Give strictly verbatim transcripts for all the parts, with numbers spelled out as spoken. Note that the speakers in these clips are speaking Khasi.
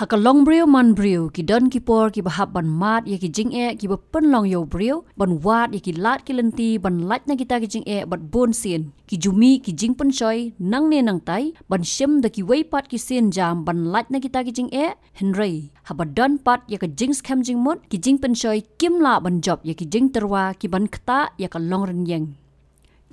Ka longbriew manbriew, ki don ki por kiba hap ban mad ïa ki jingeh kiba pynlong ïa u briew, ban wad ïa ki lad ki lynti ban lait na kita ki jingeh bad bun sien, ki ju mih ki jingpynshoi nangne nangtai ban shim da kiwei pat ki sienjam ban lait na kita ki jingeh. Hynrei haba don pat ïa ka jingskhem jingmut, ki jingpynshoi kim lah ban jop ïa ki jingtyrwa kiban ktah ïa ka longrynïeng.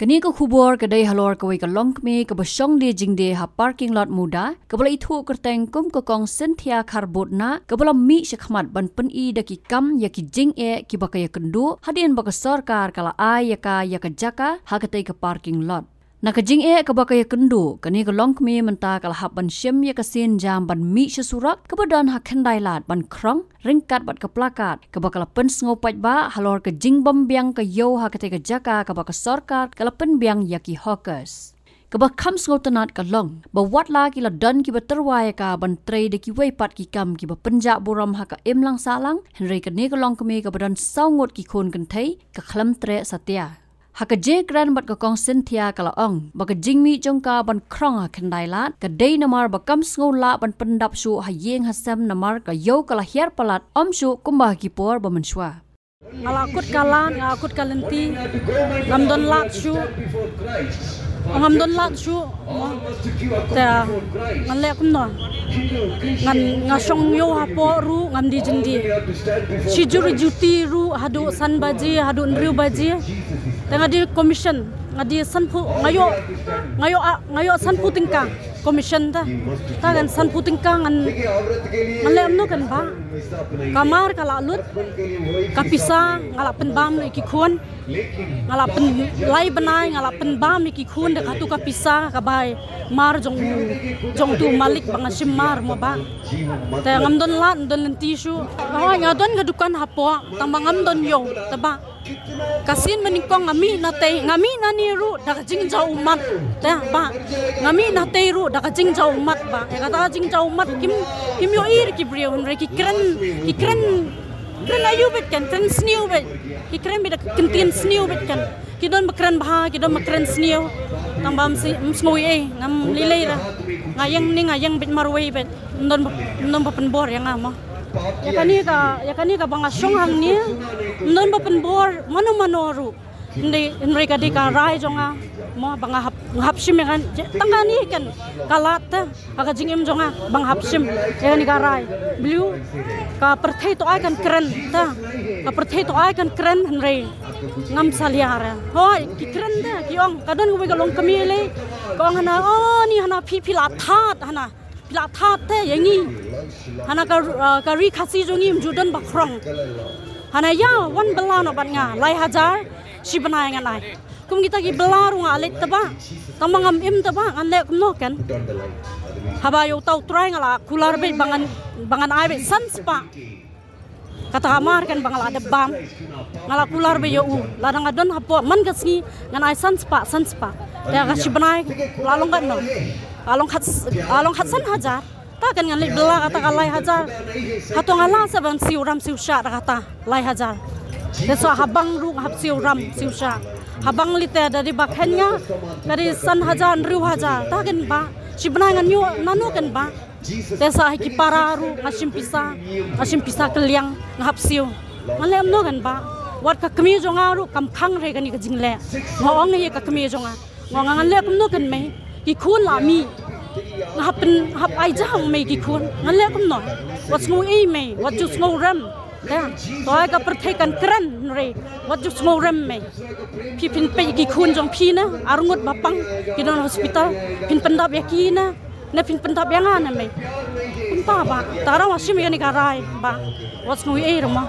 Kane ka khubor ka dei halor kawei ka longkmie kaba shong die jingdie ha parking lot MUDA, kaba la ithuh kyrteng kum ka Kong Cynthia Kharbud Nah, kaba la mih shakhmat ban pyni da ki kam ïa ki jingeh kiba ka ïakynduh hadien ba ka sorkar ka la ai ïa ka ïa ka jaka ha katei ka parking lot. Na ka jingeh kaba ka ïakynduh, kane ka longkmie mynta ka la hap ban shim ïa ka sienjam ban mih sha surok kaba don ha Khyndailad ban khrong ryngkat bad ka plakat kaba ka la pynsngew paidbah halor ka jingbymbiang ka ïew ha katei ka jaka kaba ka sorkar ka la pynbiang ïa ki hawkers. Kaba kham sngewtynnat ka long ba watla ki la don kiba tyrwa ïa ka ban trei da kiwei pat ki kam kiba pynjah burom ha ka imlang sahlang, hynrei kane ka longkmie kaba don saw ngut ki khun kynthei ka khlem treh satia. Ha ka jingkren bad ka Kong Cynthia ka la ong ba ka jingmih jong ka ban khrong ha Khyndailad ka dei namar ba kam sngew lah ban pyndap shuh ha ïing ha sem namar ka ïew ka la hiar palat ym shuh kumba ha ki por ba mynshuwa. Nga la kut ka lad, nga la kut ka lynti, ngam don lad shuh. Ngam don lad shuh. Te ngan leh kumno? Ngan, nga shong ïew hapoh ruh ngam die jingdie. Shi jur juti ruh haduh san baje, haduh hynriew baje. Te nga die commission, nga die sanphew, nga ïoh, nga ïoh, nga ïoh sanphew tyngka commission te. Te ngan sanphew tyngka ngan, ngan leh kumno kan bah. Ka mar ka la lut, ka pisa nga la pynbam ïa ki khun. Nga la pyn, lai bnai nga la pynbam ïa ki khun da katu ka pisa ka bai mar jong, jong utu u malik ba nga shim mar mo bah. Te ngam don lad, ngam don lynti shuh. Hooid nga don ka dukan hapoh, tang ba ngam don ïew, te bah. Ka sien mynnyngkong nga mih na tei, nga mih na ne ruh da ka jingjaw ummat, te bah. Nga mih na tei ruh da ka jingjaw ummat bah. Ïa kata ka jingjaw ummat kim, kim ïohi ruh ki briew, hynrei ki kren, ki kren, kren aïu beit kan, kren sniew beit. Ki kren beit da ka ktien sniew beit kan. Ki don ba kren bha, ki don ba kren sniew. Tang ba ym sngew ei ei, ngam lei lei ruh. Nga ïeng ne nga ïeng beit marwei beit. Ym don ba, ym don ba pynbor ïa nga mo. Ïa kane ka, ïa kane kaba nga shong hangne, ym don ba pynbor mano mano ruh. Hynrei, hynrei ka dei ka rai jong nga mo ba nga hap, nga hap shim ïa kane, tang kane kan ka lad te. Ha ka jingim jong nga ba nga hap shim ïa kane ka rai. Balei? Ka pyrthei to ai kan kren te. Ka pyrthei to ai kan kren, hynrei ngam salia re. Hooid ki kren te, ki ong, ka don kawei ka longkmie lei ka ong hana, oh ni hana phi, phi la that hana. Phi la that te ïa ngi. Hana ka, ah, ka ri Khasi jong ngi ym ju don ba khrong. Hana ïa wan bylla noh bad nga lai hajar shi bnai ngan ai. Kum kita ki bylla ruh nga leit te bah. Tang ba ngam im te bah, ngan leh kumno kan. Haba ïa uta u trai nga la kular beit ba ngan, ba ngan ai beit san spah. Kata ka mar kan ba nga la dep bam. Nga la kular beit ïa u. Lada nga don hapoh man ka sngi ngan ai san spah, san spah. Te ka shi bnai la long katno? La long khat, la long khat san hajar. Te kan ngan leit bylla kata ka lai hajar. Hato nga lah sa ban siew ram siew shah da kata lai hajar. Te sa ha bank ruh nga hap siew ram siew shah. Ha bank lei te da dei ba kheiñ nga ka dei san hajar hynriew hajar. Te kan bah shi bnai ngan ïoh nano kan bah. Te sa ha ki para ruh nga shim pisa, nga shim pisa kylliang nga hap siew. Ngan leh kumno kan bah. Wat ka kmie jong nga ruh kam khang re kane ka jingleh. Nga ong ïa ka kmie jong nga. Nga ong ngan leh kumno kan mei, ki khun la mih. Nga hap pyn, hap ai ja ong mei ki khun. Ngan leh kumno? Wat sngew ei mei, wat ju sngew rem. Te to ai ka pyrthei kan kren re. Wat ju sngew rem mei. Phi phin peit ki khun jong phi na arngut ba pang, ki don hospital, phin pyndap ïa ki na. Na phin pyndap ïa nga na mei. Kumta bah, tang ruh nga shim ïa kane ka rai bah. Wat sngew ei ruh mo.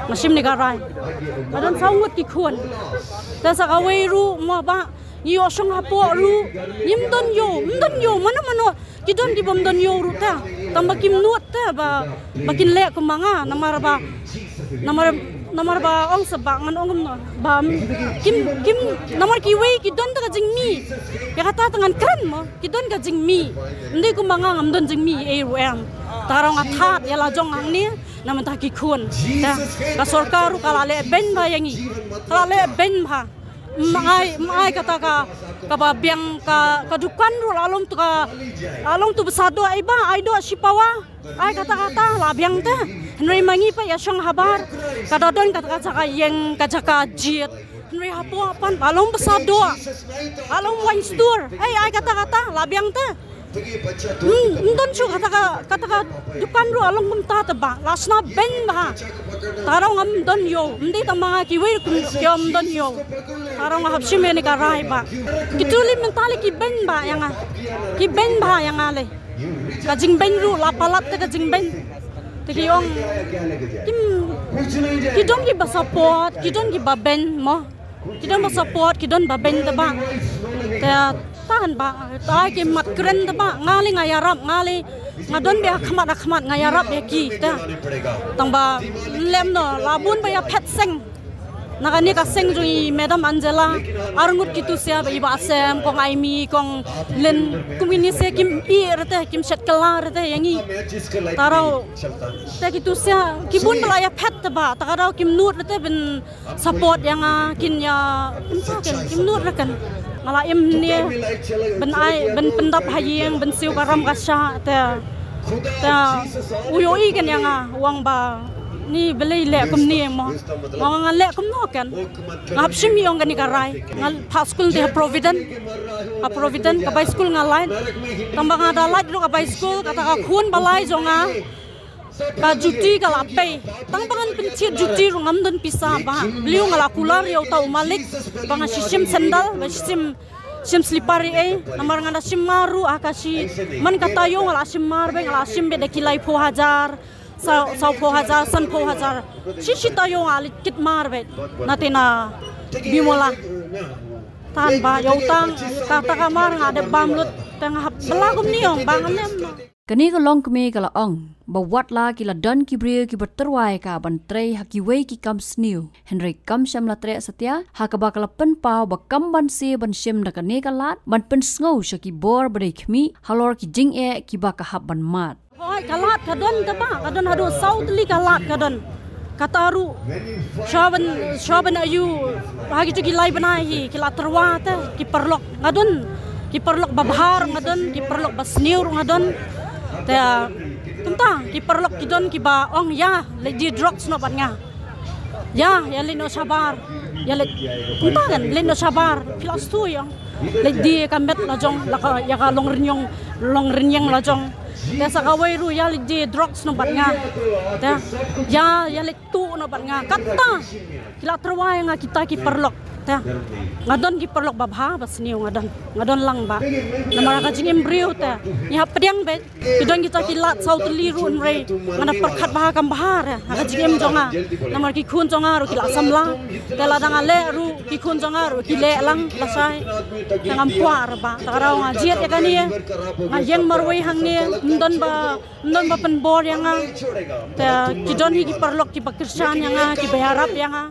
Nga shim ne ka rai. Nga don saw ngut ki khun. Te sa kawei ruh mo bah. Ngi ïoh shong hapoh ruh. Ngim don ïew, ym don ïew mano mano. Ki don ki bym don ïew ruh te. Tang ba kim nud te ba, ba kin leh kum ma nga namar ba, namar, namar ba ong sa ba ngan ong kumno. Ba kim, kim, namar kiwei ki don te ka jingmih. Ïa kata te ngan kren mo. Ki don ka jingmih. Ym dei kum ma nga ngam don jingmih ei ruh em. Tang ruh nga thad ïa la jong hangne na mynta ki khun. Te ka sorkar ruh ka la leh beiñ bha ïa ngi. Ka la leh beiñ bha. Ym ai, ym ai kata ka, kaba biang ka, ka dukan ruh la long tu ka, la long tu ba sa doh ei ba, ai doh shi pawa. Ai kata kata la biang te. Hynrei ma ngi pat ïa shong habar. Ka da don kata ka jaka ïeng, ka jaka jied. Hynrei hapoh pat la long ba sa doh. La long wine store. Ei, ai kata kata la biang te. Hmm, ym don shuh kata ka, kata ka dukan ruh la long kumta te bah. La shna beiñ bah. Tang ruh ngam don ïew. Ym dei tang ma nga, kiwei ruh kim, kim don ïew. Tang ruh nga hap shim ïa kane ka rai bah. Ki tu lei mynta lei ki beiñ bah ïa nga. Ki beiñ bah ïa nga lei. Ka jingbeiñ ruh la palat te ka jingbeiñ. Te ki ong kim, ki don kiba support, ki don kiba beiñ mo. Ki don ba support, ki don ba beiñ te bah. Te tang bah, te ki mat kren te bah. Nga lei nga ïarap, nga lei nga don beit ha khmat ha khmat, nga ïarap ïa ki te. Tang ba lem noh, la bun ba ïa phet seng. Na kane ka seng jong i Madam Angela, arngut ki tu sia ba i Bah Sem, kong Aimi, kong Lin, kum kine sia kim ïeh re te, kim shet kylla re te ïa ngi. Tang ruh te ki tu sia ki bun ba la ïa phet te bah, tang ruh kim nud re te ban support ïa nga, kin ïa, kin sa kin, kim nud re kan. Nga la im ne ban ai, ban pyndap ha ïing, ban siew ka ram ka shah te. Te u ïohi kan ïa nga, u ong ba ni balei leh kumne mo. Nga ong nga leh kumno kan. Nga hap shim ïa kane ka rai. Nga phah skul te ha Provident. Ha Provident ka bai skul nga lait. Tang ba nga da lait ruh ka bai skul, kata ka khun ba lai jong nga. Ka juti ka la pei. Tang ba ngan pynthied juti ruh ngam don pisa bah. Balei nga la kular ïa uta u malik ba nga shu shim sandal, ba shim, shim slipper ei ei. Namar nga da shim mar ruh ha ka shi. Man ka taïew nga la shim mar beit, nga la shim beit da ki laiphew hajar, saw, sawphew hajar, sanphew hajar. Shi shi taïew nga la kit mar beit. Na te na Bimala. Tang bah ïa uta kata ka mar nga dep bam lut. Te nga hap bylla kumne ong ba ngan lem noh. Kane ka longkmie ka la ong ba wat la ki la don ki briew kiba tyrwa ïa ka ban trei ha kiwei ki kam sniew, hynrei kam shym la treh satia, ha kaba ka la pynpaw ba kam banse ban shim da kane ka lad ban pynsngew sha ki bor ba dei khmih halor ki jingeh kiba ka hap ban mad. Hooid, ka lad ka don te bah, ka don haduh saw tylli ka lad ka don. Kata ruh shuwa ban, shuwa ban ïoh ha kito ki lai bnai hi ki la tyrwa te ki paralok. Nga don ki paralok babha ruh nga don, ki paralok basniew ruh nga don. Te kumta ki paralok ki don kiba ong ïa leit die drugs noh bad nga. Ïa, ïa leit noh shabar. Ïa leit, kumta kan, leit noh shabar. Phi la sngewthuh ïa ong leit die ka met la jong, la ka, ïa ka longrynïeng, longrynïeng la jong. Te sa kawei ruh ïa leit die drugs noh bad nga. Te ïa, ïa leit tuh noh bad nga. Kata ki la tyrwa ïa nga kita ki paralok. Te nga don ki paralok babha basniew nga don. Nga don lang bah. Namar ka jingim briew te ngi hap pdiang beit. Ki don kita ki lad saw tylli ruh hynrei nga da pyrkhat bha kam bha re ha ka jingim jong nga. Namar ki khun jong nga ruh ki la samla. Te lada nga leh ruh ki khun jong nga ruh ki leh lang lashai. Te ngam kwah re bah. Te ka daw nga jied ïa kane. Nga ïeng marwei hangne. Ym don ba, ym don ba pynbor ïa nga. Te ki don hi ki paralok kiba kyrshan ïa nga, kiba ïarap ïa nga.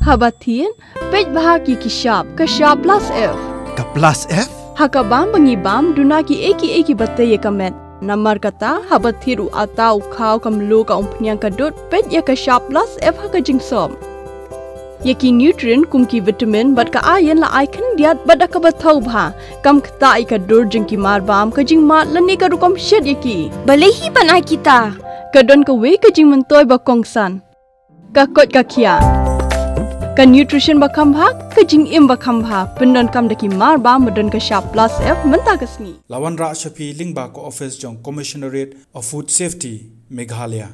Haba thied, peit bha ki ki shap, ka shap plus F. Ka plus F? Ha ka bam ba ngi bam, duna ki ei ki ei kiba tei ïa ka met. Namar kata, haba thied u atta u khaw ka mluh ka umphniang ka dud, peit ïa ka shap plus F ha ka jingsop. Ïa ki nutrient kum ki vitamin bad ka iron la ai khyndiat bad da kaba thaw bha. Kam ktah ïa ka dur jong ki mar bam, ka jingmad lane ka rukom shet ïa ki. Balei hi ban ai kita? Ka don kawei ka jingmyntoi ba kongsan. Ka koit ka khiah. Ka nutrition ba kham bha, ka jingim ba kham bha. Pyndonkam da ki mar bam ba don ka shap plus F mynta ka sngi. La wanrah sha phi lyngba ka office jong Commissionerate of Food Safety, Meghalaya.